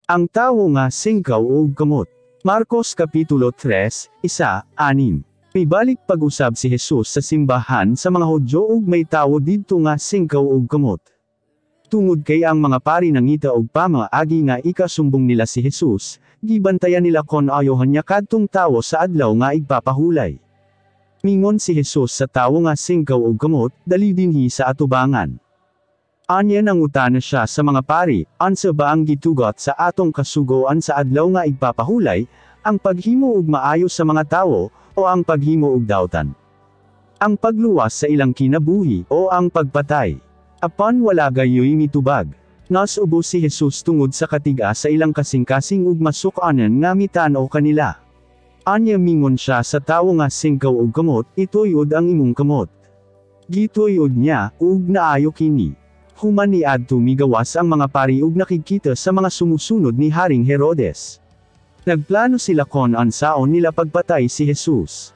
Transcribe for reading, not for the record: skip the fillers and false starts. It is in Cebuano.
Ang tawo nga singkaw og kamot. Marcos Kapitulo 3, 1, 6. Mibalik pag-usab si Jesus sa simbahan sa mga Hudyo ug may tawo didto nga singkaw og kamot. Tungod kay ang mga pari nangita og pamaagi nga ikasumbong nila si Jesus, gibantayan nila kon ayohon niya kadtong tawo sa adlaw nga igpapahulay. Mingon si Jesus sa tawo nga singkaw og kamot, "Dali dinhi sa atubangan." Anya nangutana siya sa mga pari, "Unsa ba ang gitugot sa atong kasugoan sa adlaw nga igpapahulay, ang paghimo og maayo sa mga tawo, o ang paghimo og dautan? Ang pagluwas sa ilang kinabuhi, o ang pagpatay?" Apan wala gayoy mitubag. Nasubo si Jesus tungod sa katig-a sa ilang kasing-kasing ug masuk-anan nga mitan-aw kanila. Anya mingon siya sa tawo nga singkaw og kamot, "Ituyod ang imong kamot." Gituyod niya, ug naayo kini. Human niadto, migawas ang mga pari ug nakigkita sa mga sumusunod ni Haring Herodes. Nagplano sila kon unsaon nila pagpatay si Jesus.